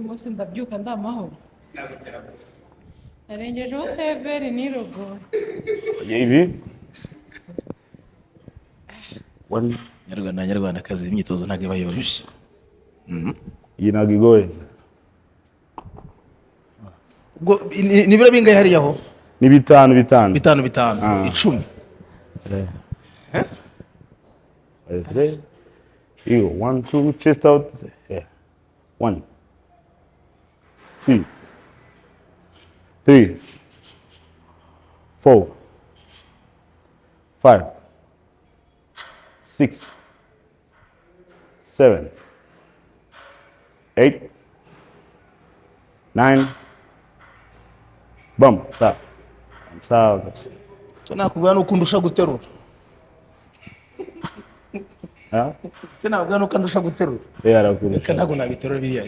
Munsi ndabyuka ndi amahoro, narengejeho teveri nirogoye. Ibi one. Nyarwanda, nyarwandakazi, imyitozo ntabwo iba yoroshye. Iyi ntabwo igoye. Ubwo ni ibiro bingahe hariya ho? Ni bitanu bitanu. Bitanu bitanu. Ah. 10. Three. Here, one, two, chest out. Yeah. One, two, three, four, five, six, seven, eight, nine. Bum. Stop. Sawa kabisa. Icyo nakubwira ni uko undusha guterura. Ah? Icyo nakubwira ni uko andusha guterura. Yeah, arakurusha. Reka, ntabwo nabiterura biriya.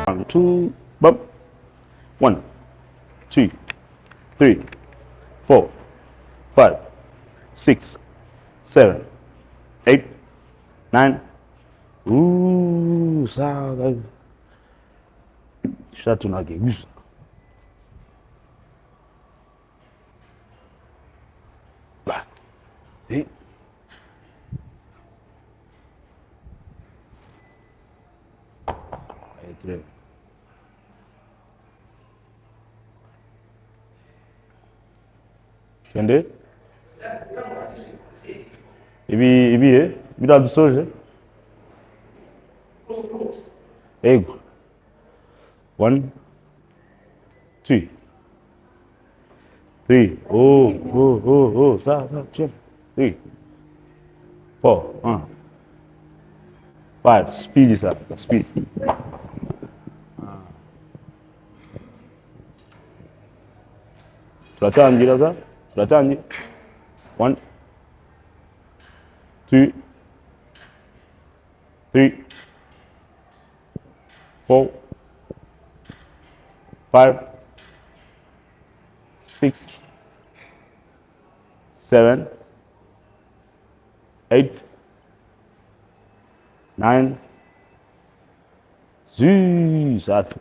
One, two, bump. One, two, three, four, five, six, seven, eight, nine. Ooh, sawa guys. Kisha tunageuza. Ba. See? Turebe. Twende. Ibi ibihe biriya dusoje? Ego. One, two, three. Oh, oh, oh, oh. Sawa, sawa. Chill. Three, four, five. Speed sasa. Speed. Turatangira sasa. Turatangira. One, two, three, four, five, six, seven, eight, nine, safi.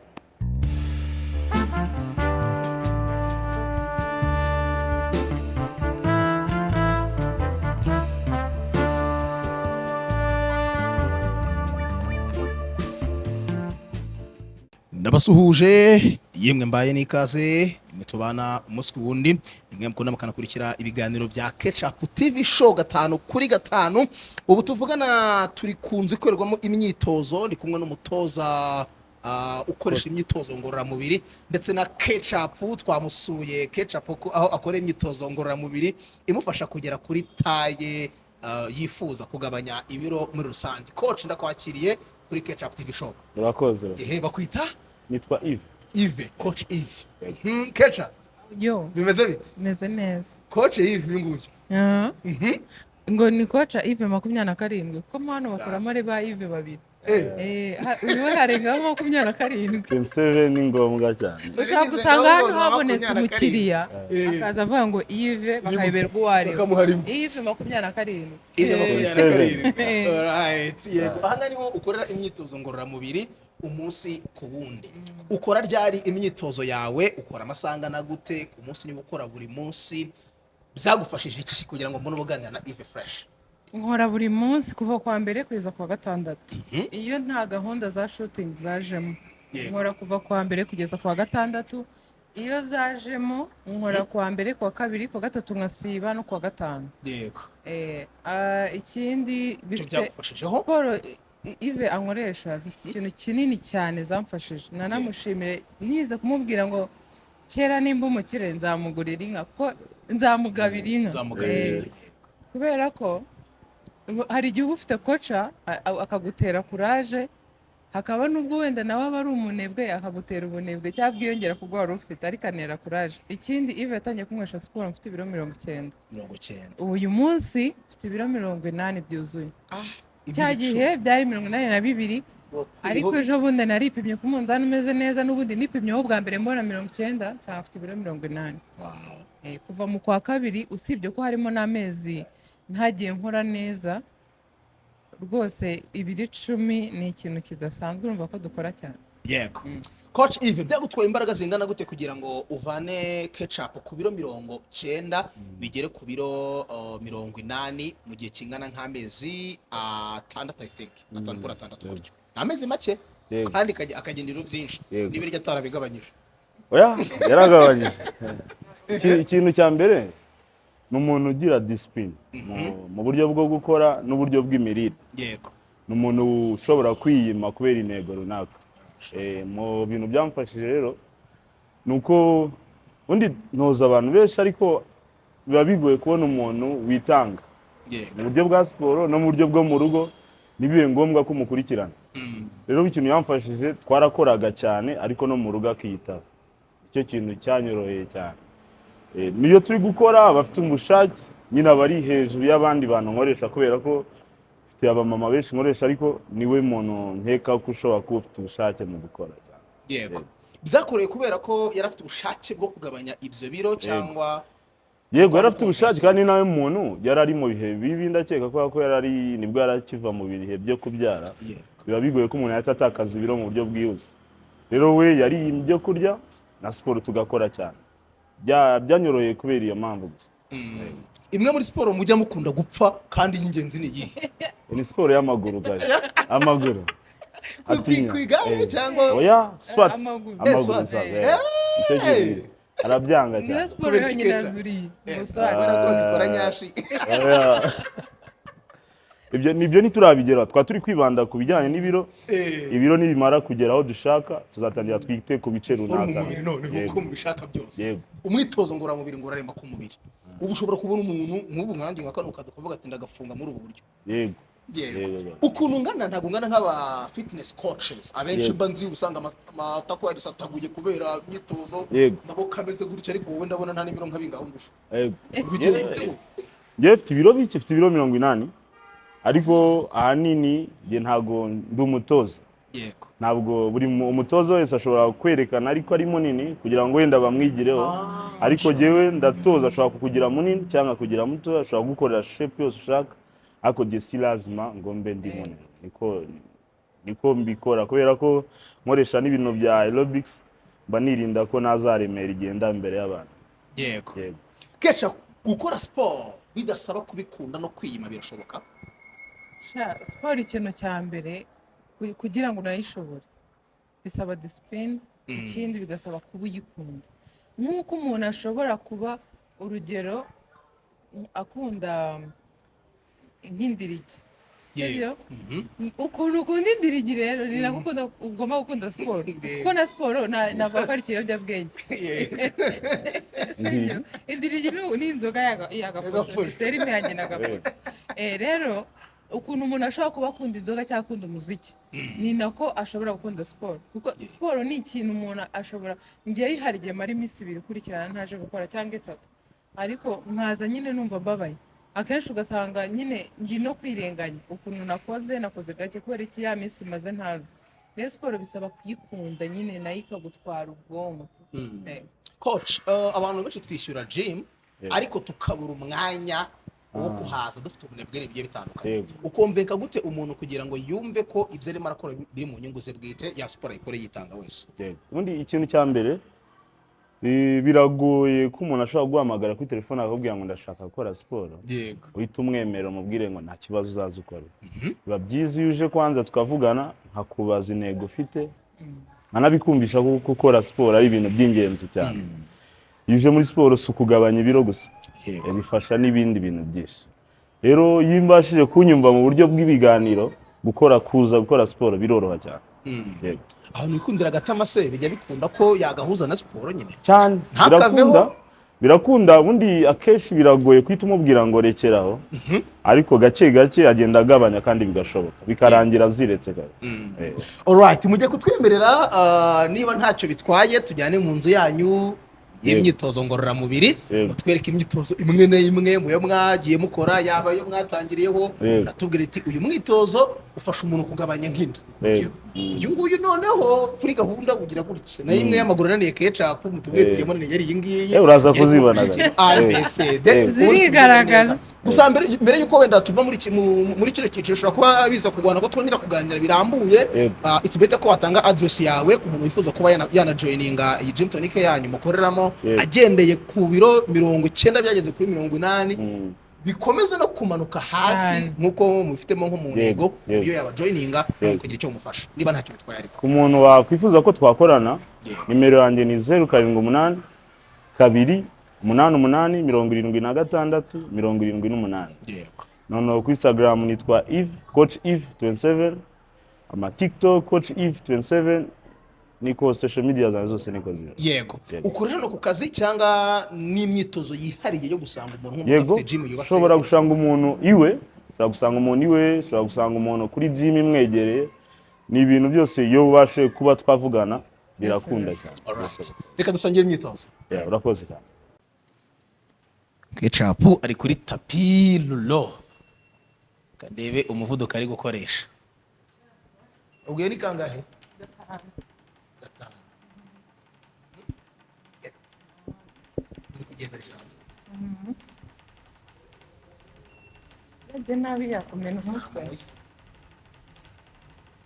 Ndabasuhuje yemwe, mbaye n'ikaze nimwe tubana umunsi ku wundi, nimwe mukunda mukanakurikira ibiganiro bya Ketchup TV Show gatanu kuri gatanu. Ubu tuvugana turi ku nzu ikorerwamo imyitozo, ndi kumwe n'umutoza ukoresha imyitozo ngororamubiri ndetse na Ketchup. Twamusuye Ketchup aho akora imyitozo ngororamubiri imufasha kugera kuri taille yifuza, kugabanya ibiro muri rusange. Coach, ndakwakiriye kuri Ketchup TV Show. Urakoze. Ehe, bakwita? Nitwa Yves. Yves, Coach Yves. Ketchup. Yo. Bimeze bite? Meze neza. Coach Yves uyu nguyu. Aha. Ngo ni Coach Yves 27, kuko mo hano bakuramo ari ba Yves babiri. Uyu we harengaho 27. 27 ni ngombwa cyane. Ushobora Nigeze gusanga ngaho hano ngo habonetse 27. umukiriya, akaza avuga ngo Yves, bakayoberwa uwo ari we. Bakamuha rimwe. Yves 27. Yves 27. Eh. Alright, yego. Aha ngaha niho ukorera imyitozo ngororamubiri umunsi ku wundi. Ukora ryari imyitozo yawe? Ukora amasaha angana gute ku munsi? Niba ukora buri munsi, byagufashije iki kugira ngo mbone ubuganira na Yves Fresh? Nkora buri munsi kuva kwa mbere kugeza ku wa gatandatu, iyo nta gahunda za shooting zajemo. Nkora kuva ku wa mbere kugeza ku wa gatandatu. Iyo zajemo, nkora ku wa mbere, ku wa kabiri, ku wa gatatu nkasiba, no ku wa gatanu. Ikindi Icyo bifite byagufashijeho. Siporo Yves ankoresha zifite ikintu kinini cyane zamfashije. Nanamushimire, nize kumubwira ngo kera nimba umukire nzamugurira inka, kuko nzamugabira inka. Nzamugabira inka. Kubera ko ubu hari igihe uba ufite coach akagutera courage, hakaba n'ubwo wenda nawe aba ari umunebwe akagutera ubunebwe cyangwa bwiyongera ku bwo wari ufite, ariko anera courage. Ikindi, Yves yatangiye kunywesha siporo mfite ibiro 90. 90. Ubu uyu munsi mfite ibiro 80 byuzuye. Cya Ibiro gihe byari 82. Wakuriyeho. Ariko ejo bundi naripimye ku munzani umeze neza, n'ubundi nipimyeho bwa mbere mbona 90, nsanga mfite ibiro 80. Kuva mu kwa kabiri, usibye ko harimo n'amezi ntagiye nkora neza rwose, ibiro 10 ni ikintu kidasanzwe. Urumva ko dukora cyane. Yego. Coach Yves, byagutwaye imbaraga zingana gute kugira ngo uvane Ketchup ku biro 90 bigere ku biro 80 mu gihe kingana nk'amezi 6, I think 5 kuri 6 gutyo? Ni amezi make. Yego. Kandi akagenda ibiro byinshi. Yego. N'ibiryo atarabigabanyije. Oya, yaragabanyije. Ikintu cya mbere ni umuntu ugira discipline mu buryo bwo gukora n'uburyo bw'imirire. Ni umuntu ushobora kwiyima kubera intego runaka. Mu bintu byamfashije rero ni uko ubundi ntoza abantu benshi, ariko biba bigoye kubona umuntu witanga mu buryo bwa siporo no mu buryo bwo mu rugo, ntibibe ngombwa ko umukurikirana. Rero ikintu yamfashije, twarakoraga cyane, ariko no mu rugo akiyitaho. Icyo kintu cyanyoroheye cyane. Niyo turi gukora bafite ubushake nyine, aba ari hejuru y'abandi bantu nkoresha, kubera ko mfite abamama benshi nkoresha, ariko niwe muntu nkeka ko ushobora kuba ufite ubushake mu gukora cyane. Yego, byakoreye kubera ko yari afite ubushake bwo kugabanya ibyo biro cyangwa? Yego, yari afite ubushake, kandi nawe muntu yari ari mu bihe bibi, ndakeka, kubera ko yari ari nibwo yari akiva mu bihe byo kubyara. Biba bigoye ko umuntu yahita atakaza ibiro mu buryo bwihuse. Rero we yariye ibyo kurya na siporo tugakora cyane. Byanyoroheye kubera iyo mpamvu gusa. Imwe muri siporo mujya mukunda gupfa kandi y'ingenzi ni iyihe? Ni siporo y'amaguru guys, amaguru. Atinya. Ku igare cyangwa? Oya, squat. Amaguru. Amaguru. Squat. Squat, eh. Icyo kintu arabyanga Niyo cyane. siporo Kubera iki yonyine Keca? azuriye. Gusa Kubera ko zikora nyashi. Oya. Ibyo nibyo ntiturabigera, twaba turi kwibanda ku bijyanye n'ibiro. Ibiro nibimara kugera aho dushaka, tuzatangira twite ku bice Forume runaka. umubiri noneho uko mubishaka byose. Yego. Umwitozo ngororamubiri ngo uraremba ku mubiri. Ubu ushobora kubona umuntu nk'ubu nkanjye nka kano kavuga ati ndagafunga muri ubu buryo. Yego. Yego. Yego. Ukuntu ungana, ntabwo ungana nk'aba fitness coaches abenshi. Mba nzi usanga amatako yarisataguye kubera imyitozo, amaboko ameze gutya, ariko wowe ndabona nta n'ibiro nka bingaho ngusha. Urugero ufite wowe? Njyewe mfite ibiro bike, mfite ibiro 80, ariko ahanini njye ntabwo ndi umutoza. Ntabwo buri umutoza wese ashobora kwerekana ariko ari munini kugira ngo wenda bamwigireho, ariko njyewe ndatoza, ashobora kukugira munini cyangwa kugira muto, ashobora kugukorera shape yose ushaka, ariko njye si lazima ngo mbe ndi munini. Niko mbikora kubera ko nkoresha n'ibintu bya aerobics, mba nirinda ko nazaremera igenda imbere y'abantu. Yego. Keca, gukora siporo bidasaba kubikunda no kwiyima birashoboka? Sha, siporo ikintu cya mbere kugira ngo unayishobore bisaba discipline. Ikindi bigasaba kuba uyikunda, nk'uko umuntu ashobora kuba, urugero, akunda nk'indirigi, sibyo? Ukuntu ukunda indirigi rero ni nako ugomba gukunda siporo, kuko na siporo navuga ko ari ikiyobyabwenge, sibyo? Indirigi ni inzoga y'agafoto. Y'agafoto. Itera imihange na gafoto. Rero ukuntu umuntu ashobora kuba akunda inzoga cyangwa akunda umuziki, ni nako ashobora gukunda siporo, kuko siporo ni ikintu umuntu ashobora. Njyewe hari igihe mara iminsi 2 ikurikirana ntaje gukora cyangwa 3, ariko nkaza nyine numva mbabaye. Akenshi ugasanga nyine ndi no kwirenganya ukuntu nakoze gake kubera iki, ya minsi maze ntazi. Rero siporo bisaba kuyikunda nyine, nayo ikagutwara ubwonko. Coach, abantu benshi twishyura gym ariko tukabura umwanya wo kuhaza, dufite ubunebwe bigiye bitandukanye. Ukumvika gute umuntu kugira ngo yumve ko ibyo arimo arakora biri mu nyungu ze bwite, ya siporo ayikore yitanga wese? Yego. Ubundi ikintu cya mbere, biragoye ko umuntu ashobora guhamagara kuri telefone akakubwira ngo ndashaka gukora siporo, uhita umwemera umubwire ngo nta kibazo uzaza ukora. Biba byiza iyo uje kwanza tukavugana, nkakubaza intego ufite, nkanabikumvisha ko gukora siporo ari ibintu by'ingenzi cyane. Iyo uje muri siporo si ukugabanya ibiro gusa, bifasha n'ibindi bintu byinshi. Rero iyo mbashije kunyumva mu buryo bw'ibiganiro, gukora kuza gukora siporo biroroha cyane. Yego. Ahantu wikundira agatama se, bijya bikunda ko yagahuza na siporo nyine? Cyane. Ntakaveho? Birakunda, birakunda. Ubundi akenshi biragoye guhita umubwira ngo rekeraho, ariko gake gake agenda agabanya kandi bigashoboka, bikarangira aziretse kare. Alright, mujye kutwemerera, niba ntacyo bitwaye, tujyane mu nzu yanyu y'imyitozo ngororamubiri, mutwereke imyitozo imwe n'imwe muyo mwagiye mukora, yaba iyo mwatangiriyeho, muratubwira iti uyu mwitozo ufasha umuntu kugabanya nk'inda, uyu nguyu noneho kuri gahunda ugira gutya, nayo imwe y'amaguru ananiye kecapu, mutubwire ati yamunaniye yari iyi ngiyi. Uraza kuzibona. A B C D. Ubundi tubwire Zirigaragaza. neza. Gusa mbere yuko wenda tuva muri kino cyiciro, ushobora kuba biza kugwana ko twongera kuganira birambuye. It's better ko watanga address yawe ku muntu wifuza kuba yanajoininga iyi Gym Tonic yanyu mukoreramo, agendeye ku biro 90 byageze kuri 80, bikomeze no kumanuka hasi, nk'uko mubifitemo nko mu ntego, iyo yabajoininga kugira icyo mufasha, niba ntacyo bitwaye ariko. Ku muntu wakwifuza ko twakorana, nimero yanjye ni 0782887678. Noneho ku Instagram nitwa Eve Coach Eve 27, ama TikTok Coach Eve 27, niko social media zanjye zose niko ziri. Yego. Ukora hano ku kazi cyangwa n'imyitozo yihariye yo gusanga umuntu nk'umuntu Yego. ufite gym yubatse? Ushobora gusanga umuntu iwe, ushobora gusanga umuntu iwe, ushobora gusanga umuntu kuri gym imwegereye. Ni ibintu byose iyo ubashe kuba twavugana birakunda cyane. Alright. Reka dusangire imyitozo. Yeah, urakoze cyane. Kecapu ari kuri tapis roulant, kadebe umuvuduko ari gukoresha. Ubwo ni kangahe? Gatanu. Uri kugenda bisanzwe? Urebye nabi yakumena umutwe.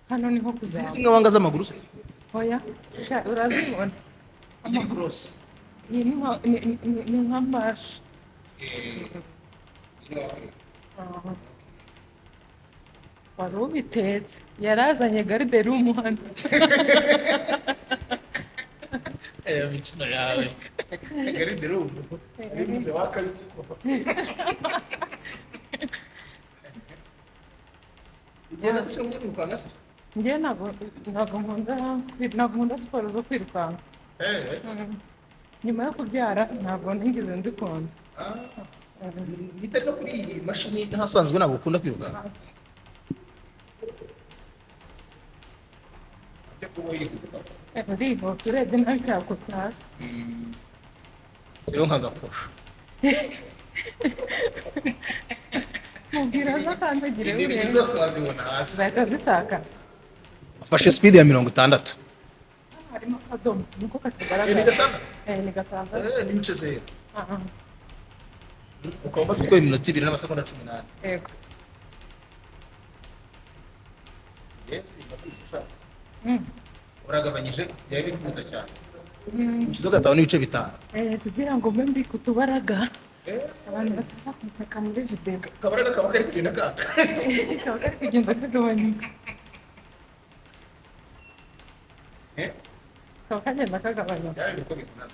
Hano niho Izi ni kuzamura. zimwe wanga z'amaguru se? Oya sha, urazibona. Iyi ni cross. Iyi ni nka marche. Ah. Wari ubitetse, yarazanye garde-robe hano. Aya mikino yawe, garde-robe bivuze wakayuko ugenda gushira mu kwirukanka se? Njye ntabwo nkunda siporo zo kwirukanka. Nyuma yo kubyara ntabwo nigeze nzikunda. Bitari no kuri iyi mashini, n'ahasanzwe ntabwo ukunda kwirukanka? Byo kuba yihuta. Urihuta, urebye nabi cyakubita hasi. Rero nk'agaposho. Mubwira aje akandagire. Indimi Urebe. zose wazibona hasi. Zahita zitakara. Afashe speed ya 60. Harimo akadomo niko Ni katagaragara. 6. Eh, ni 6. N'ibice 0. Ah, ah. Ukaba umaze gukora iminota 2 n'amasegonda 14. Yego. Yes, biba. Uragabanyije, byari biri cyane, ushyizeho 5.5. Kugira ngo mbe mbike utubaraga, abantu bataza kunseka muri videwo. Kabaraga kaba kari kugenda kaka. Kaba kari kugenda kagabanyuka. Kaba kagenda kagabanyuka. Byari uko bivuna.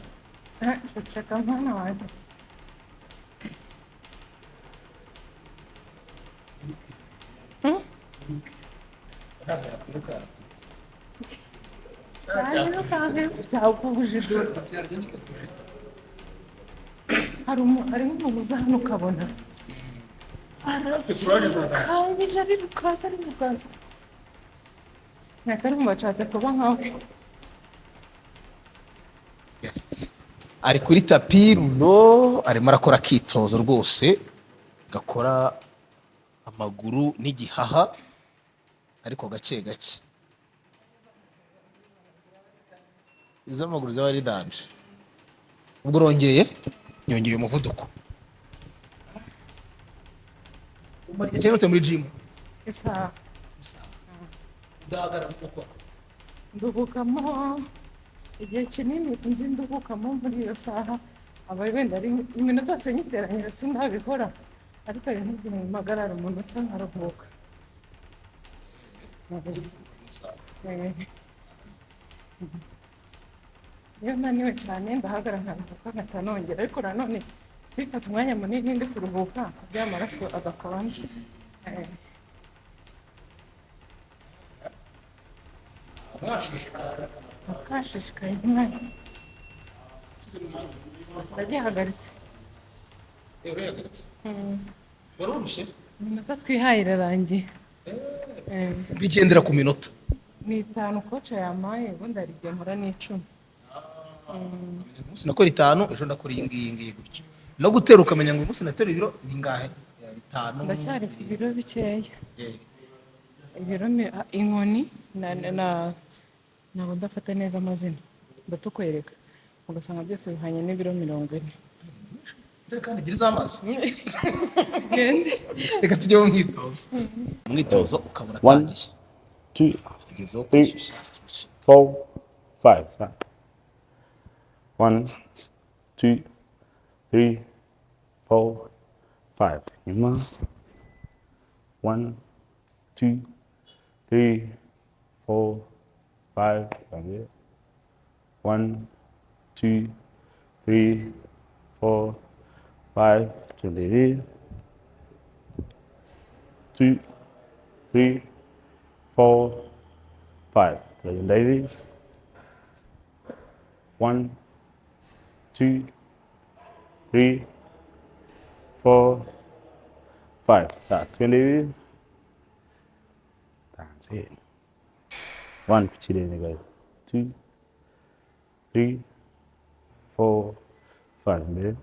Ah, ceceka mwana wanjye. Ntabwo yakwirukanka. Yirukanka byakubujijwe. Hari nk'umuntu uza hano ukabona arabyirukanyije, arirukansa, arirukansa, nkahita numva nshatse kuba nkawe. Yes. Ari kuri tapis roulant, arimo arakora akitozo rwose. Gakora amaguru n'igihaha, ariko gake gake. Iz'amaguru zaba ari danger. Ubwo urongeye, nyongeye umuvuduko. Umara igihe kinini ute muri gym? Isaha. Udahagarara gukora? Nduhukamo igihe kinini. Nzi nduhukamo muri iyo saha aba ari wenda ari iminota yose nyiteranyije, sindabikora, ariko hari nk'igihe mpagarara umunota nkaruhuka. Iyo naniwe cyane ndahagarara nkaruhuka, nkahita nongera, ariko nanone sifata umwanya munini ndi kuruhuka kugira amaraso adakonja. Akashishikaye umwanya ndagihagaritse. Urayahagaritse, wari urushye. Iminota twihaye irarangiye. Bigendera ku minota? Ni 5 coach yampaye, ubundi hari igihe mpora n'10. Uyu munsi nakora 5, ejo ndakora iyi ngiyi, iyi ngiyi, gutyo. No gutera ukamenya ngo uyu munsi natera ibiro bingahe? 5? Ndacyari ku biro bikeya. Ibiro inkoni na ntabwo ndafata neza amazina, ndatukwereka ugasanga byose bihwanye n'ibiro 40. Dore kandi ebyiri z'amazi. Gende. Reka tujye mu mwitozo. Umwitozo ukabona One, atangiye. two, tugezeho three, kwishyushya, stretch. four, five. Stop. One, two, three, four, five. Nyuma. One, two, three, four, five. Kabiri. One, two, three, four, five. Three, two, three, four, five. Turagenda ibi. One, two, three, four, five. Tugenda ibi. That's it. One ku kirenge, guys. Two, three, four, five. Imbere.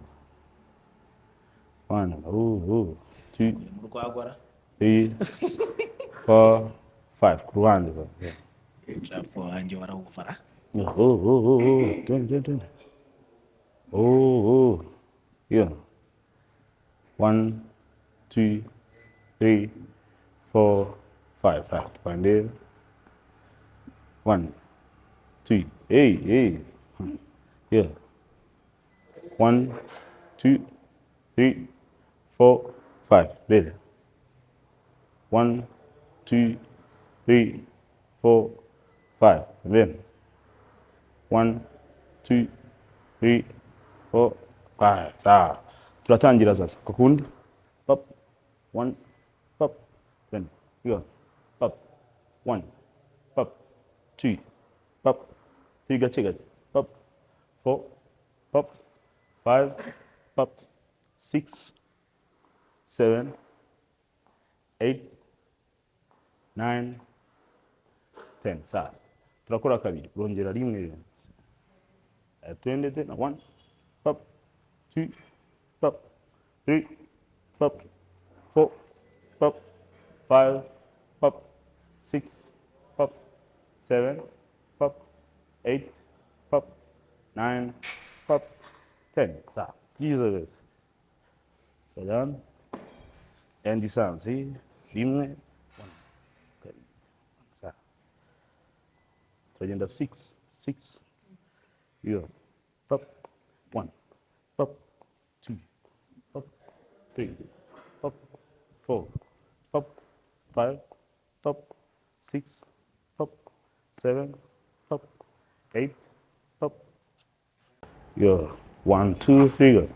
One, ooh, ooh. Two, mu rwagwara. three, four, five. Ku ruhande. Yeah. Japo wanjye barawuvara. Oh, oh, oh, oh, twende, twende, twende. Oh, oh. Yeah. One, two, three, four, five. Five. Twende. One, two. Hey, hey. Yeah. One, two, three, four, five. Mbele. One, two, three, four, five. Mbele. One, two, three, four, five. Sawa. Turatangira sasa. Kwa kundi. Pop. One, pop. Then we go. Pop. One, pop. Two, pop. Three, gake gake. Pop. Four, pop. Five, pop. Six, seven, eight, nine, 10. Sawa. Turakora kabiri. Urongera rimwe. Twende tena. One, pop, two, pop, three, pop, four, pop, five, pop, six, pop, seven, pop, eight, pop, nine, pop, 10. Sawa. Byiza rwose. So done. And isanzwe. Rimwe, one, kabiri. Sawa. Turagenda six, six. Yeah. Pop, one, pop, two, pop, three, pop, four, pop, five, pop, six, pop, seven, pop, eight, pop. Yeah. One, two, three, go.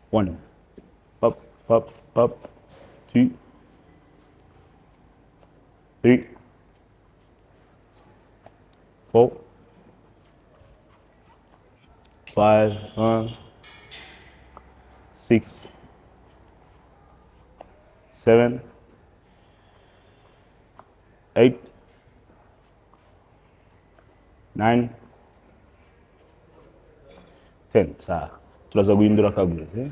One, pop, pop, pop, two, three, four, five, one, six, seven, eight, nine, 10. Sawa. Turaza guhindura akaguru. Eh?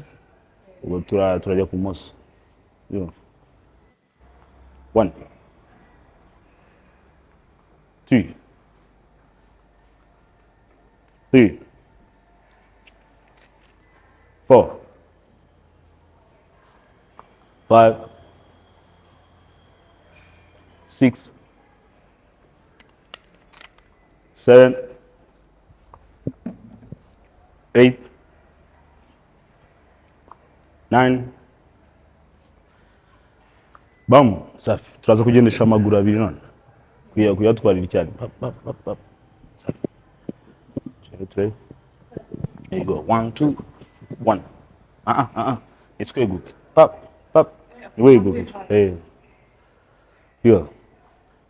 Ubwo turajya ku moso. Yo. 1, 2, 3, 4, 5, 6, 7, 8, 9. Bam, safi. Turaza kugendesha amaguru abiri none. Kuyatwarira cyane. Pap, pap, pap, pap. Safi. Turebe, turebe. There you go. 1, 2, 1. Ah, ah, ah. It's kweguke. Pap, pap. Weguke. Eh. Here.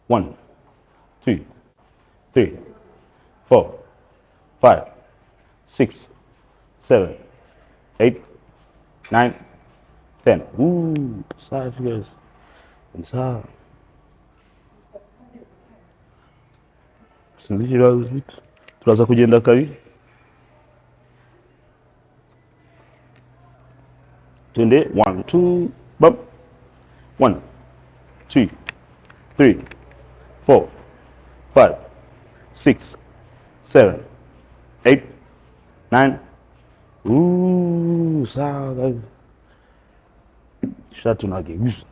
1, 2, 3, 4, 5, 6, 7, 8, 9, 10. Ooh, safi guys. Sawa. Sinzi ikibazo ufite. Turaza kugenda kabiri. Twende 1, 2, bam. 1, 2, 3, 4, 5, 6, 7, 8, 9. Ooh, sawa guys. Kisha tunageuza.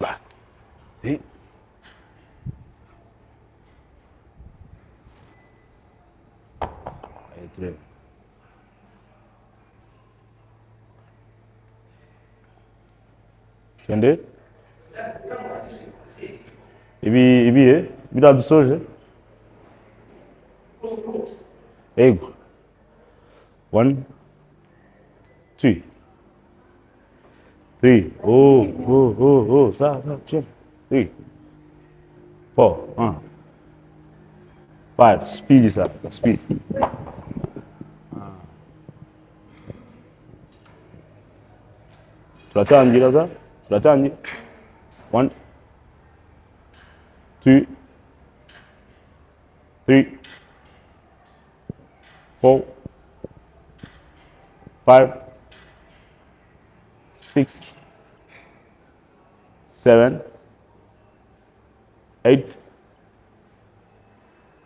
Ba. Eh. Turebe. Twende. Ibi ibihe biradusoje? Ego. 1, 2, 3. Oh, oh, oh, oh. Sawa, sawa. 2, 3, 4, 1, 5. Speed sawa. Speed. Turatangira za? Turatangira. 1, 2, 3, 4, 5, 6, 7, 8,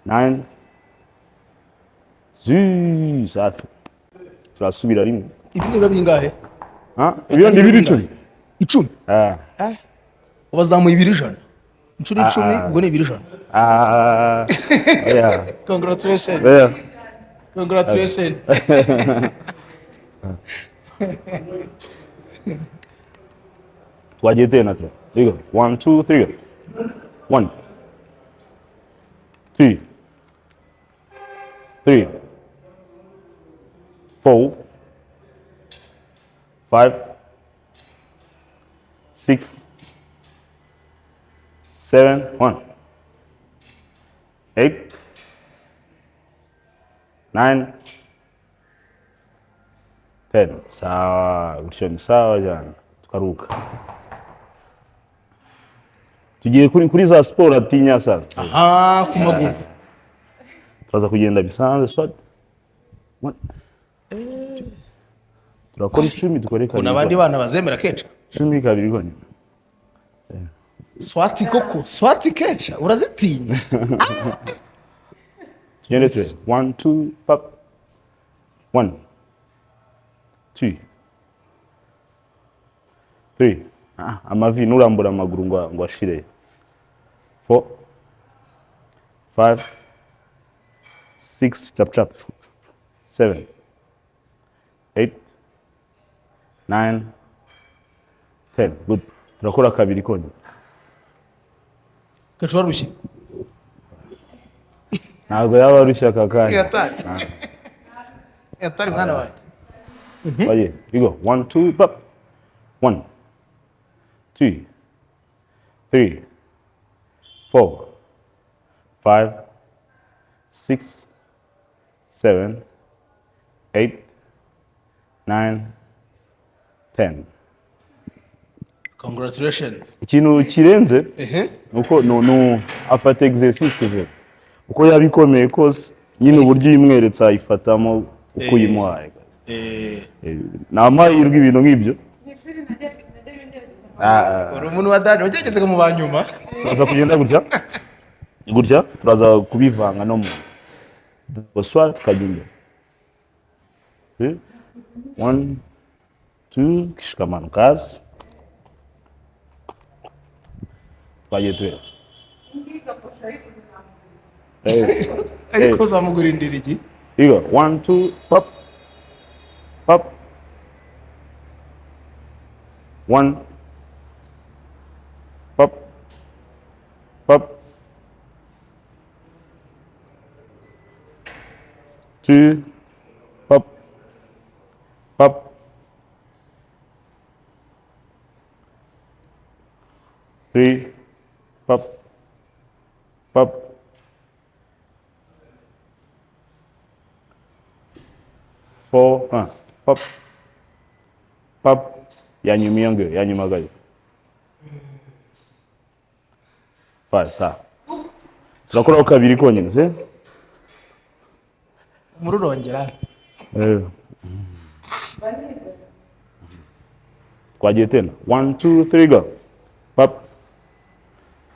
9. Zi, safi. Turasubira rimwe. Ibi ni bingahe? Ah, ibyo ni ibiri 10. 10. Ah. Wazamuye ibiri 100. Inshuro 10 ubwo ni ibiri 100. Ah. Yeah. Congratulations. Yeah. Congratulations. Twagiye tena tu. Here you go. 1, 2, 3. 1, 2, 3, 4, 5, 6, 7, 1, 8, 9, 10. Sawa, gutyo ni sawa cyane. Tukaruka. Tugiye kuri za siporo atinya sasa. Aha, ku maguru. Turaza kugenda bisanzwe swat. 1. Turakora 10 dukore kabiri. Kuna abandi bana bazemera keca. 10 kabiri konyine. Swati koko, swati keca, urazitinya. Tugende twe. 1, 2, pap. 1, 2, 3. Ah, amavi nurambura amaguru ngo ashire. 4, 5, 6, chap chap. 7, 8, 9, 10. Good. Turakora kabiri konyine. Keca warushye. Ntabwo yaba arushye aka kanya. Yatari. Yatari mwana wanjye. Oye, you go. 1, 2, pop. 1, 2, 3, 4, 5, 6, 7, 8, 9, 10. Congratulations. Ikintu kirenze nuko no afata exercice ve. Uko yabikomeye kose Nyine uburyo uyimweretse ayifatamo uko uyimuhaye. Ni amahirwe ibintu nk'ibyo. Mu ishuri najyaga ngerageza. Uri umuntu wa dani wagerageza mu banyuma. Turaza kugenda gutya gutya, turaza kubivanga no mu boswa, tukajya imbere. See? One, two, kisha ukamanuka hasi. Twagiye tureba. Ariko uzamugura indirigi. Igo, one, two, pop, pop. One, pop, pop. Two, pop, pop. Three, pop, pop. Four, pop, pop. Ya nyuma iyo ngiyo, ya nyuma gayo. Five, sawa. Turakoraho kabiri konyine, si? Mururongera. Twagiye tena. One, two, three, go. Pop,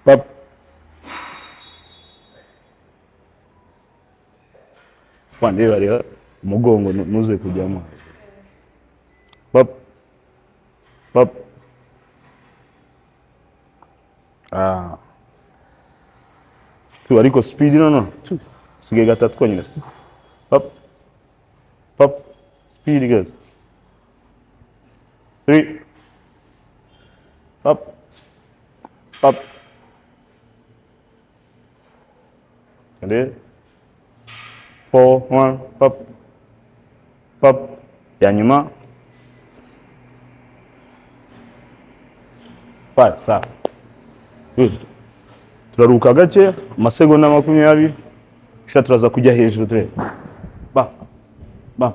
pop. One, reba, reba. Umugongo ntuze kujyamo. Pop, pop. Two, ariko speed, no no. Two. Sigaye gatatu konyine. Pop, pop. Speed, good. Three. Pop, pop. And then four, one, pop, pop. Ya nyuma. Five, sawa. Good. Turaruka gake, amasegonda 20, kisha turaza kujya hejuru turebe. Ba. Ba.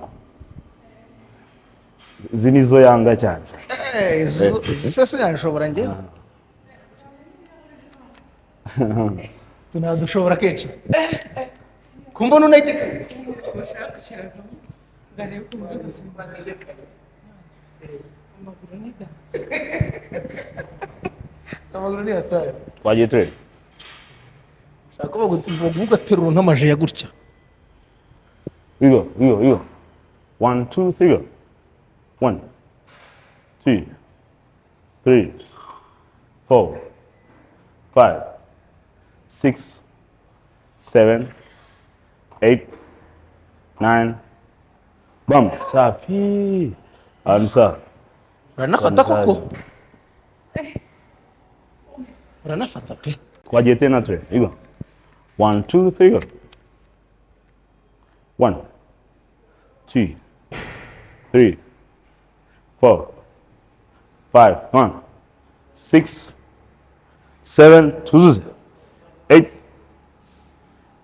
Izi nizo yanga cyane. Sese yanshobora njyewe. Tunadushobora kenshi. Kumbona unegekaye. Bashaka gushyiramo ngo arebe ukuntu uri gusimbuka. Amaguru ni da. Amaguru ni hatari. Twagiye turebe. Shaka kuvuga ugaterura nk'amaje ya gutya. We go, we go, we go. 1, 2, 3, go. 1, 2, 3, 4, 5, 6, 7, 8, 9. Bam, safi. Ansa. Uranafata koko. Uranafata pe. Twagiye tena turebe. We go. 1, 2, 3, go. 1, 2, 3, 4, 5, 1, 6, 7, 2, 8,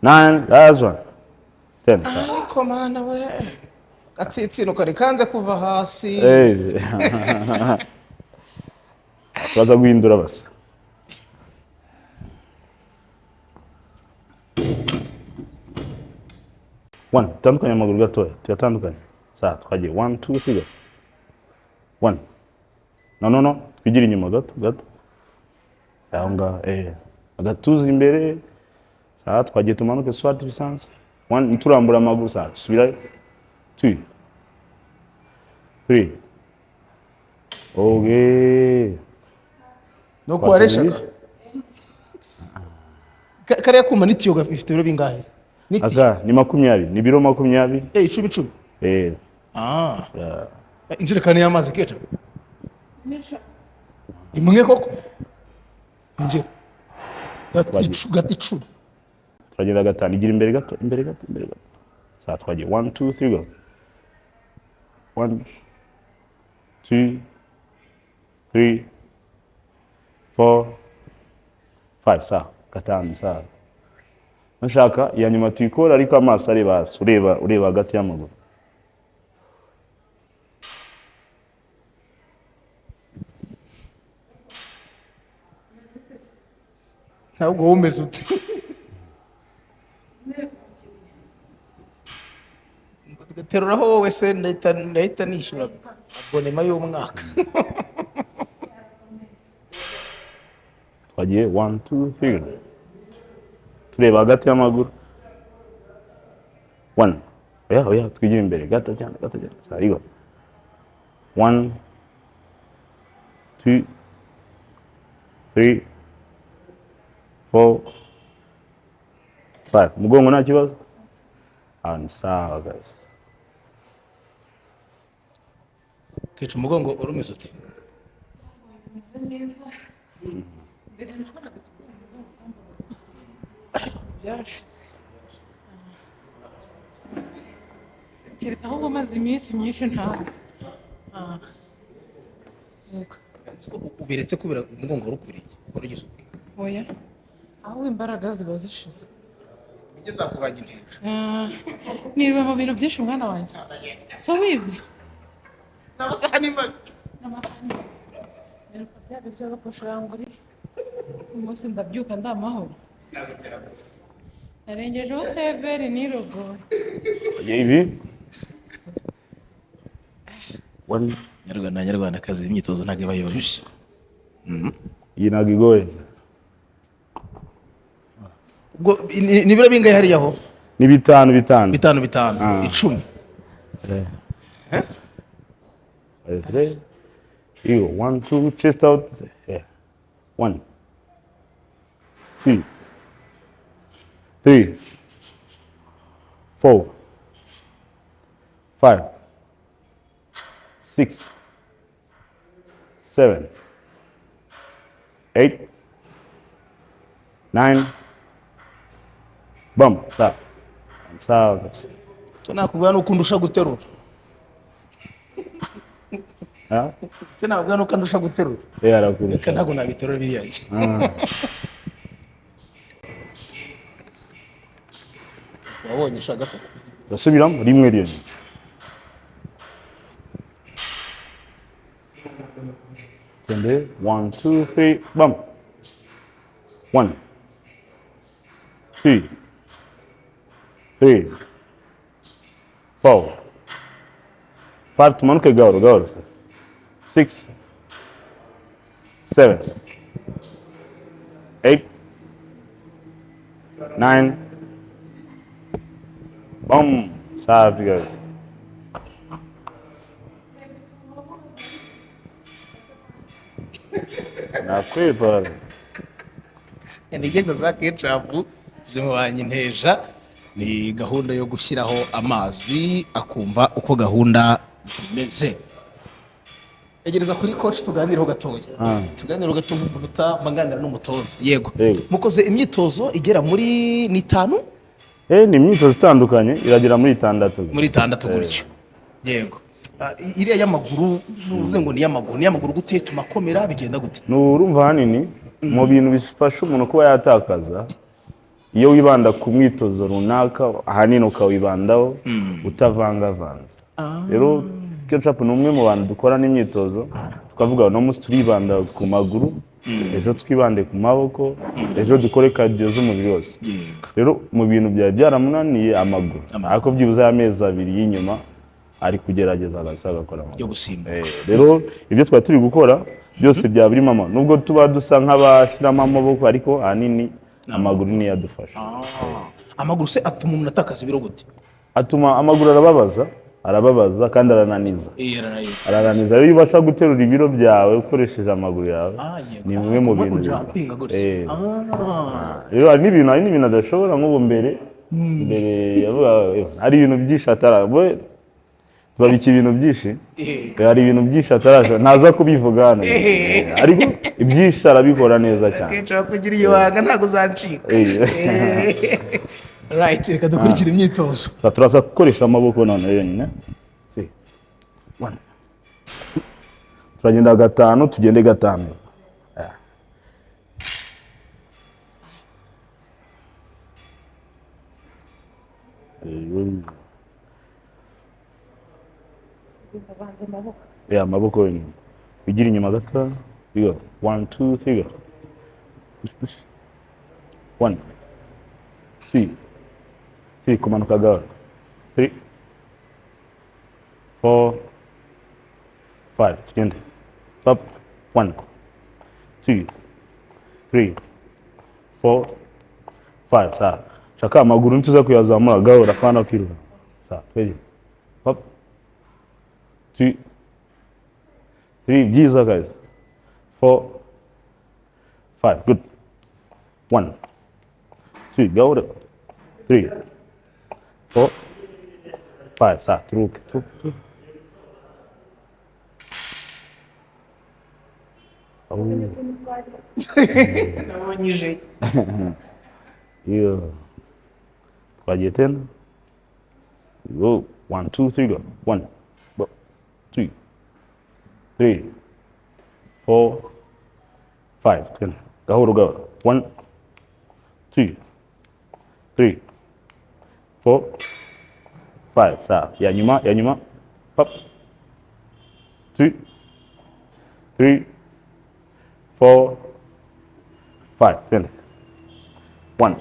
9, last one, 10. Ariko mana we. Gatsitsino kare kanze kuva hasi. Turaza guhindura basi. One, tandukanye amaguru gatoya, tuyatandukanye. Sawa, twagiye 1, 2, 3, go. 1. No, no, no, twigire inyuma gato, gato. Aho ngaho, agatuza imbere. Sawa, twagiye tumanuke swat bisanzwe. 1, turambura amaguru, sawa, dusubirayo. 2, 3. Okay. Nuko wareshaga. Kariya kuma nitiyo gafite ibiro bingahe? Niti. Aka ni 20, ni biro 20. 10 10. Injerekani y'amazi keca. Imwe koko. Injira. Gat icumi. Turagenda gatanu, igira imbere gato, imbere gato, imbere gato. Sawa, twagiye 1, 2, 3, go. 1, 2, 3, 4, 5, sawa, gatanu, sawa. Nashaka iya nyuma tuyikora ariko amaso areba hasi, ureba hagati y'amaguru. Ntabwo wumeze ute. Teruraho wowe se, ndahita nishyura abonnement y'umwaka. Twagiye, one, two, three. Tureba hagati y'amaguru. One, oya, oya, twigire imbere gato cyane, gato cyane. Sarigo, one, two, three, four, five. Umugongo nta kibazo? Ah, ni sawa guys. Kica umugongo urumeze ute? Meze neza. Mbere nakoraga siporo umugongo ukambabaza, ariko ubu byarashize, kereka ahubwo maze iminsi myinshi ntazi. Ah. Yego. Ubiretse kubera umugongo wari ukuriye, wari ugeze uko? Oya, ahubwo imbaraga ziba zishize. Nijye zakubanya inteja. Ah, niriwe mu bintu byinshi, mwana wanjye, so wizi. N'amasaha ni mabi. N'amasaha ni mperuka bya biryo gaposho yanguri umunsi ndabyuka ndamahoro, narengejeho teveri nirogoye. Twagiye ivi, one. Nyarwanda, nyarwandakazi, imyitozo ntabwo iba yoroshye. Iyi ntabwo igoye. Ubwo ni ibiro bingahe hariya ho? Ni bitanu bitanu. Bitanu bitanu. Ah. 10. Three. You go. One, two, chest out. Yeah. One, two, three, four, five, six, seven, eight, nine. Boom. Stop. Sawa kabisa. Icyo nakubwira ni uko undusha guterura. Ah? Icyo nakubwira ni uko andusha guterura. Eh, arakurusha. Reka, ntabwo nabiterura biriya njye. Wabonye shagaho. Turasubiramo rimwe rimwe. Twende, one, two, three, bam. One, two, three, four, five. Tumanuke gahoro gahoro. Six, seven, eight, nine. Boom. Safi guys. Nakwepa. Intege za kecapu zimubanye inteja, ni gahunda yo gushyiraho amazi akumva uko gahunda zimeze. Egereza kuri coach tuganireho gatoya. Tuganireho gato nk'umunota mbaganira n'umutoza. Yego. Yego. Mukoze imyitozo igera muri ni itanu? Eh, ni imyitozo itandukanye, iragera muri itandatu. Muri itandatu gutyo. Yego. Ah, iriya y'amaguru uvuze ngo ni iy'amaguru, ni iy'amaguru gute? Tumakomera bigenda gute? Ni urumva ahanini mu bintu bifasha umuntu kuba yatakaza, iyo wibanda ku mwitozo runaka ahanini ukawibandaho utavangavanze. Rero Ketchup ni umwe mu bantu dukorana imyitozo tukavuga uno munsi turibanda ku maguru, ejo twibande ku maboko, ejo dukore cardio z'umubiri wose. Rero mu bintu byari byaramunaniye amaguru, Amaguru. ariko byibuze amezi 2 y'inyuma ari kugerageza kabisa agakora amaguru. Yo gusimbuka. Eh, rero ibyo twari turi gukora byose byaba birimo nubwo tuba dusa nk'abashyiramo amaboko, ariko ahanini amaguru niyo adufasha. Ah, amaguru se atuma umuntu atakaza ibiro gute? Atuma amaguru arababaza, arababaza kandi arananiza. Eh, aranayo. Arananiza. Rero iyo ubasha guterura ibiro byawe ukoresheje amaguru yawe, Ah, yego. ni bimwe mu Kumwe bintu ujumpinga gutya. Eh. Ah. Rero hari n'ibintu adashobora. Nk'ubu mbere yavuga hari ibintu byinshi atara, we tubabika ibintu byinshi. Yego. Hari ibintu byinshi atarashobora, ntaza kubivuga hano. Ariko ibyinshi arabikora neza cyane. Kenshi wakugira ibanga ntabwo uzancika. Eh. Right, reka dukurikire imyitozo. Turaza gukoresha amaboko none yonyine. Si. One. Two. Turagenda gatanu, tugende gatanu. Ah. Eh, Ndabanza amaboko. Yeah, amaboko yonyine. Wigira inyuma gato. We go. One, two, three, go. Push, push. One, two, three, kumanuka gahoro. Three, 4, 5. Tugende. Up. 1, 2, 3, 4, 5. Sawa. Shaka amaguru ntuza kuyazamura gahoro, apana kwiruka. Sawa, twende. Up. 2, 3, byiza guys. 4, 5. Good. 1, 2, gahoro. 3, 4, 5. Sawa, turuke. Turuke. Turuke. Oh. Nabonye ije. Yeah. Twagiye tena. Go. 1, 2, 3, go. 1, 2, 3, 4, 5. Tena. Gahoro gahoro. 1, 2, 3, 4, 5. Sawa. Ya nyuma, ya nyuma. Pop. 2, 3, 4, 5. Tena. 1,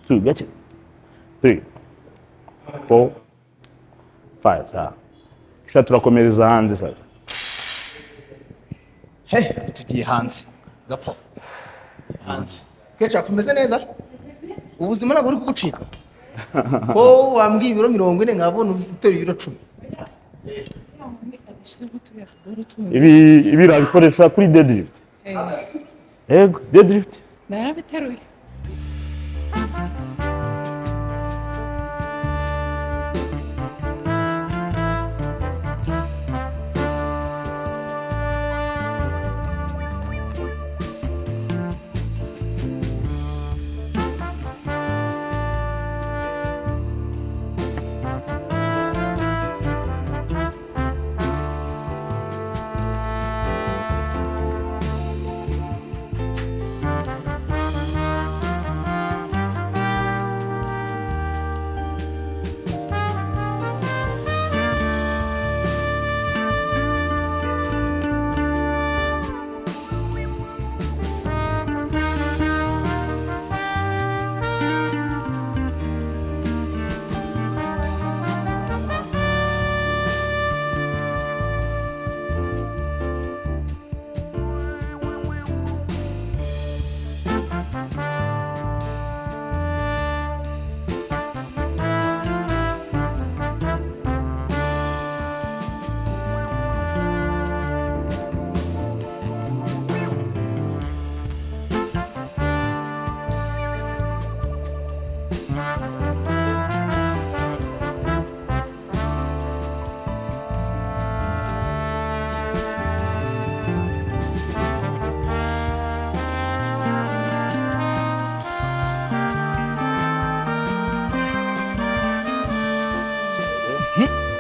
2, gotcha. 3, 4, 5. Sawa. Kisha turakomereza hanze sasa. He, tugiye hanze gapo, hanze. Ketchup, umeze neza? Ubuzima ntabwo buri kugucika ko wambwiye ibiro 40, nkabona uteruye ibiro 10? Agashyiraho turiya tuboro tundi. Ibi urabikoresha kuri deadlift. Yego, deadlift. Narabiteruye.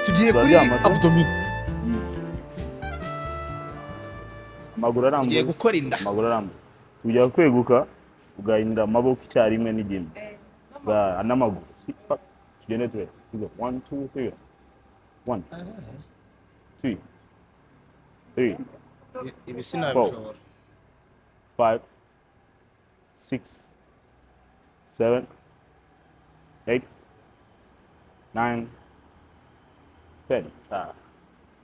Tugiye kuri Turaryama se? abdominaux. Amaguru arambuye. Tugiye gukora inda. Amaguru arambuye. Tujya kweguka, ugahinda amaboko icyarimwe n'igimba. N'amaguru. Pa, tugende turebe. Tugo. 1, 2, 3. 1, 2, 3, Ibi sinabishobora. 5, 6, 7, 8, 9, 10. Sawa.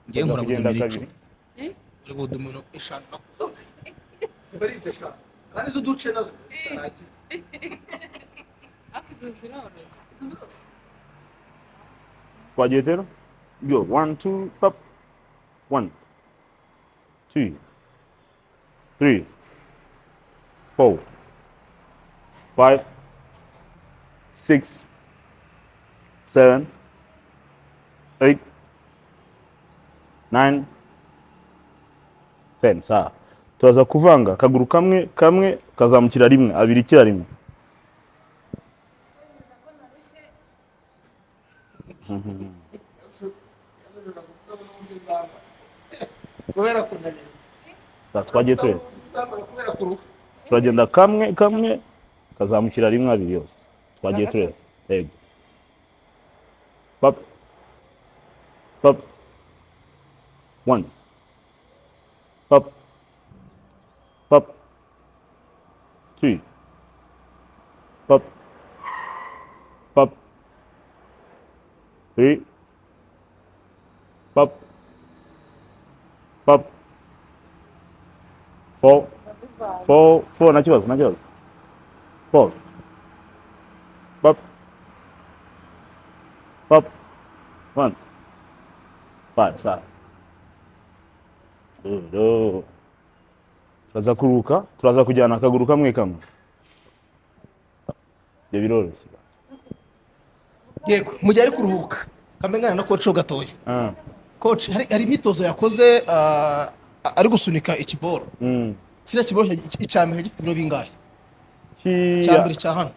Ngiye nkora Kugenda abdominaux kabiri. 10, muri abdominaux 5 ziba ari izi 5 kandi z'uduce nazo zitarangira. Ariko izo ziroroshye. Twagiye rero. Go. 1, 2, pop. 1, 2, 3, 4, 5, 6, 7, 8, 9, 10. Sawa. Turaza kuvanga akaguru kamwe kamwe kazamukira rimwe, abiri icyarimwe. Kubera kunanirwa. Sawa, twagiye tureba. Kubera kuruha. Turagenda kamwe kamwe kazamukira rimwe, abiri yose. Twagiye tureba. Yego. Pap, pap. 1, pap, pap. 2, pap, pap. 3, Pap, pap, four, four, four. Nta kibazo, nta kibazo. Four, pap, pap, one, five. Sawa. Good. Turaza kuruhuka, turaza kujyana akaguru kamwe kamwe. Ibyo biroroshye. Yego, mu gihe ari kuruhuka, kamengana na coach ho gatoya. Coach, hari imyitozo yakoze, ari gusunika ikiboro. Kiriya kiboro icya mbere gifite ibiro bingahe? Icya mbere cya hano.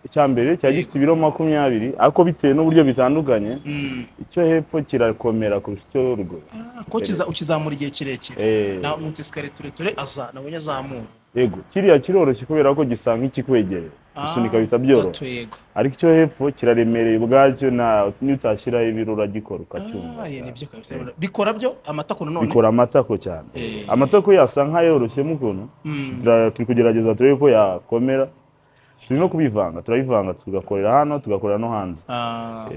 Icya mbere cyari gifite ibiro 20, ariko bitewe n'uburyo bitandukanye, icyo hepfo kirakomera kurusha icyo ruguru. Ah, ko kiza ukizamura igihe kirekire. Eh. Na mu escalier tureture aza nabonye azamura. Yego, kiriya kiroroshye kubera ko gisa nk'ikikwegereye, gusunika bihita byoroha. Gato, yego. Ariko icyo hepfo kiraremereye ubwacyo, na niyo utashyiraho ibiro uragikora ukacyumva. Ah, ye, nibyo kabisa. Bikora byo amatako nanone. Bikora amatako cyane. Amatako yasa nk'ayoroshyemo ukuntu. Turi kugerageza turebe ko yakomera. Turi no kubivanga, turabivanga, tugakorera hano, tugakorera no hanze. Ah.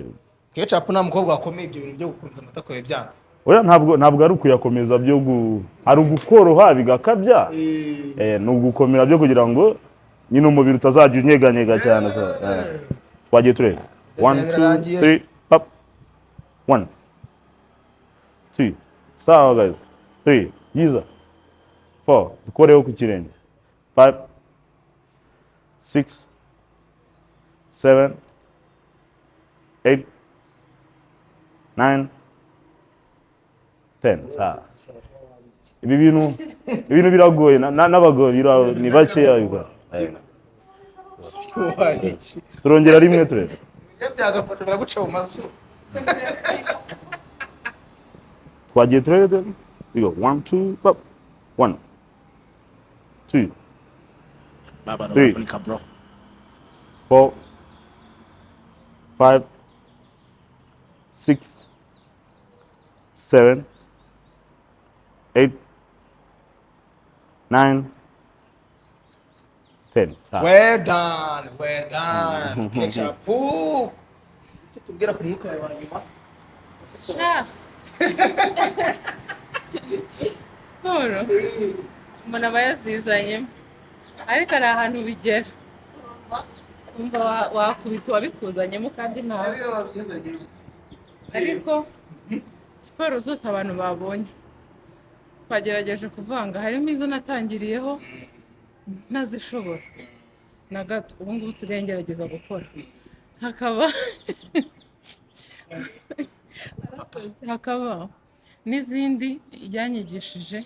Ketchup, nta mukobwa wakomeye ibyo bintu byo gukomeza amatako yawe byanga? Oya, ntabwo ari ukuyakomeza byo hari ugukoroha bigakabya. Ni ugukomera byo kugira ngo nyine umubiri utazajya unyeganyega cyane. Twagiye, tureba. One, two, Birarangiye. three, up, one, two. Sawa guys, three, byiza, four, dukoreho ku kirenge, five, six, seven, eight, nine, 10. Sawa. Ibi bintu biragoye, n'abagabo ni bakeya babikora. Turongera rimwe turebe. Ibyo byagafasha biraguca mu mazuru. Twagiye, turebe turebe. We go one, two, up, one, two, Baba, Three. baravunika bro. four, five, six, seven, eight, nine, 10. Sawa. Well done, well done, Ketchup. Icyo tubwira ku mwuka wawe wa nyuma? Sha, siporo umuntu aba yazizanyemo, ariko hari ahantu bigera wumva wakubita uwabikuzanyemo kandi ntawe. Ariko siporo zose abantu babonye twagerageje kuvanga, harimo izo natangiriyeho ntazishobora na gato, ubu ngubu nsigaye ngerageza gukora, hakaba n'izindi yanyigishije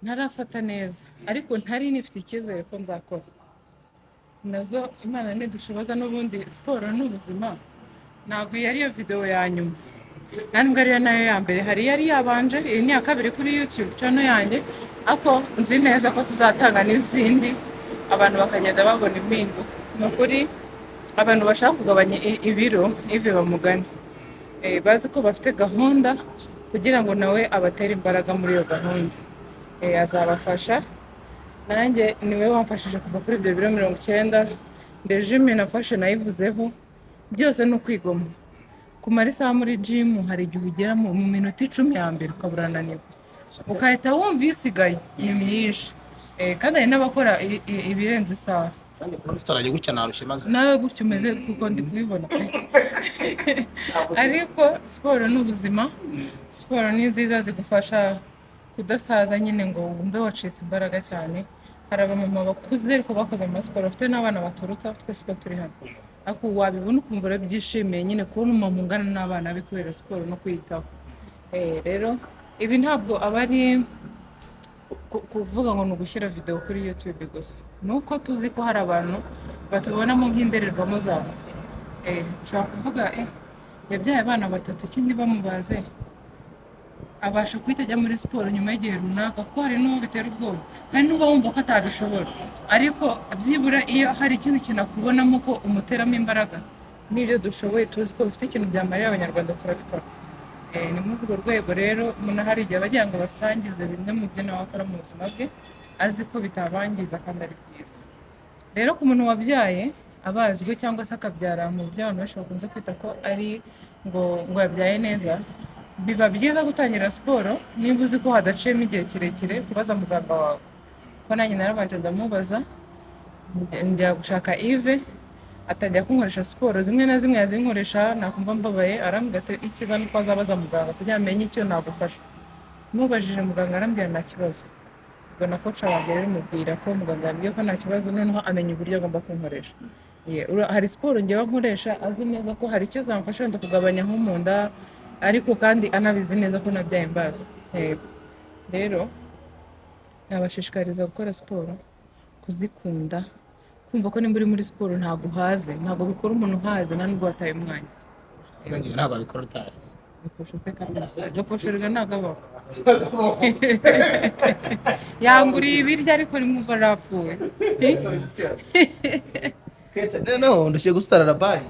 ntarafata neza, ariko ntari nifite icyizere ko nzakora nazo. Imana nidushoboza, n'ubundi siporo ni ubuzima. Ntabwo iyi ariyo videwo ya nyuma, nta nubwo ariyo nayo ya mbere, hari iyari yabanje. Iyi ni iya kabiri kuri YouTube channel yanjye, ariko nzi neza ko tuzatanga n'izindi, abantu bakagenda babona impinduka. Ni ukuri, abantu bashaka kugabanya ibiro ivi bamugane. Bazi ko bafite gahunda kugira ngo nawe abatere imbaraga muri iyo gahunda. Azabafasha. Nanjye niwe wamfashije kuva kuri ibyo biro 90. Régime nafashe nayivuzeho, byose ni ukwigomwa. Kumara isaha muri gym, hari igihe ugera mu minota 10 ya mbere ukaba urananiwe, ukahita wumva isigaye ni myinshi. Kandi hari n'abakora ibirenze isaha. Nanjye kubona tutaragiye gutya narushye maze. Nawe gutyo umeze kuko ndi kubibona pe. Ariko siporo ni ubuzima, siporo ni nziza, zigufasha kudasaza nyine ngo wumve wacitse imbaraga cyane. Hari abamama bakuze ariko bakoze amasiporo, bafite n'abana baturuta twese uko turi hano, ariko wabibona ukumva urabyishimiye nyine kubona umumama ungana n'abana be kubera siporo no kwiyitaho. Rero ibi ntabwo aba ari kuvuga ngo ni ugushyira video kuri YouTube gusa, ni uko tuzi ko hari abantu batubonamo nk'indorerwamo zabo. Ushobora kuvuga yabyaye abana batatu, ikindi bamubaze abasha guhita ajya muri siporo nyuma y'igihe runaka, kuko hari n'uwo bitera ubwoba, hari n'uba wumva ko atabishobora, ariko byibura iyo hari ikindi kintu akubonamo ko umuteramo imbaraga. N'ibyo dushoboye tuzi ko bifite ikintu byamarira Abanyarwanda, turabikora. Ni muri urwo rwego rero umuntu hari igihe aba agira ngo basangize bimwe mu byo nawe akora mu buzima bwe, azi ko bitabangiza kandi ari byiza. Rero ku muntu wabyaye abazwe cyangwa se akabyara mu buryo abantu benshi bakunze kwita ko ari ngo yabyaye neza. Biba byiza gutangira siporo niba uzi ko hadaciyemo igihe kirekire, kubaza muganga wawe, ko nanjye narabanje ndamubaza, njya gushaka Yves, atangira kunkoresha siporo zimwe na zimwe, yazinkoresha nakumva mbabaye. Arambwira ati icyiza ni uko azabaza muganga kugira ngo amenye icyo nagufasha. Mubajije muganga, arambwira nta kibazo. Ubwo na coach wanjye rero mubwira ko muganga yambwiye ko nta kibazo, noneho amenya uburyo agomba kunkoresha. Hari siporo ngewe nkoresha azi neza ko hari icyo zamfasha, wenda kugabanya nko mu nda, ariko kandi anabizi neza ko nabyaye mbazwe. Yego, rero nabashishikariza gukora siporo, kuzikunda, kumva ko nimba uri muri siporo ntabwo uhaze, ntabwo bikora umuntu uhaze, nta nubwo wataye umwanya. Ntabwo abikora utari. Gaposho se kabisa, gaposho rero ntabwo abaho. Yanguriye ibiryo ariko rimwumva arapfuye. Noneho ndushye gusarara bayi,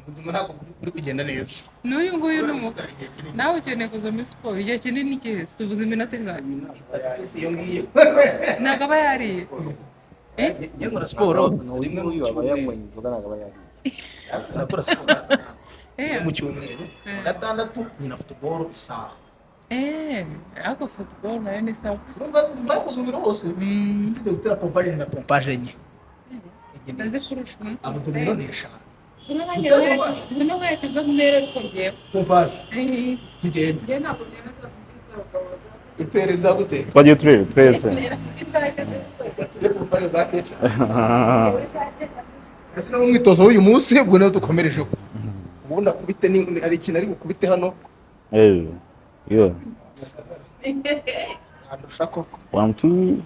ubuzima ntabwo buri kugenda neza. N'uyu nguyu ni umugabo, nawe ukeneye kuza muri siporo. Igihe kinini ikihe? Tuvuze iminota ingahe? Si iyo ngiyo. Ntabwo aba yariye. Njye nkora siporo rimwe mu N'uyu aba cyumweru. yanyweye inzoga, ntabwo aba yariye. Nakora siporo rimwe mu cyumweru, ku gatandatu nkina football isaha. Eh, ariko football nayo ni sawa. Sinumva mbari kuza umubiri wose, usibye gutera pompage na pompage enye. Ndazikurusha. Abdominaux ni 5. Ngwino werekeza ntera, ariko ngewe Pompage tugende. Ngewe ntabwo ntera zose z'abagabo. Itereza gute? Twagiye turebe twese. Tujye pompage za keca ese no mu mwitozo w'uyu munsi, ubwo niyo dukomerejeho. Ubundi akubite ni hari ikintu ari bukubite hano. Eh, yo. Andusha koko. One, two,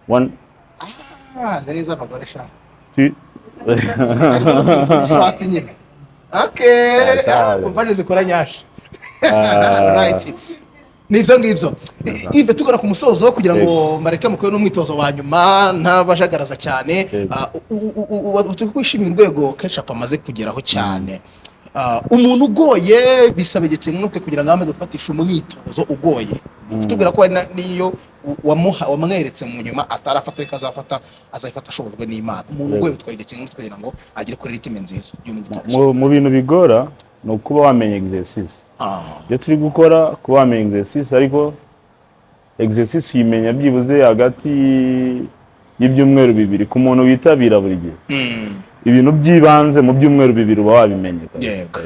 one, Ah, izi ni iz'abagore sha. Two. Swati nyine, okay. Sawa. Pompage zikora nyashi. Ah. Right, ni ibyo ngibyo. Yves, tugana ku musozo kugira ngo mbareke mukore n'umwitozo wa nyuma ntabajagaraza cyane. Yego. Turi kwishimira urwego Ketchup amaze kugeraho cyane. Umuntu ugoye bisaba igihe kingana gute kugira ngo amaze gufatisha umwitozo ugoye? Kutubwira ko hari n'iyo wamweretse mu nyuma atarafata, ariko azafata, azayifata ashobojwe n'Imana. Umuntu Yego. ugoye bitwara igihe kingana gute kugira ngo agere kuri rythme nziza y'umwitozo? Mu bintu bigora ni ukuba wamenya exercice. Iyo turi gukora, kuba wamenya exercice, ariko exercice uyimenya byibuze hagati y'ibyumweru 2 ku muntu witabira buri gihe. Ibintu by'ibanze mu byumweru 2 uba wabimenye. Yego.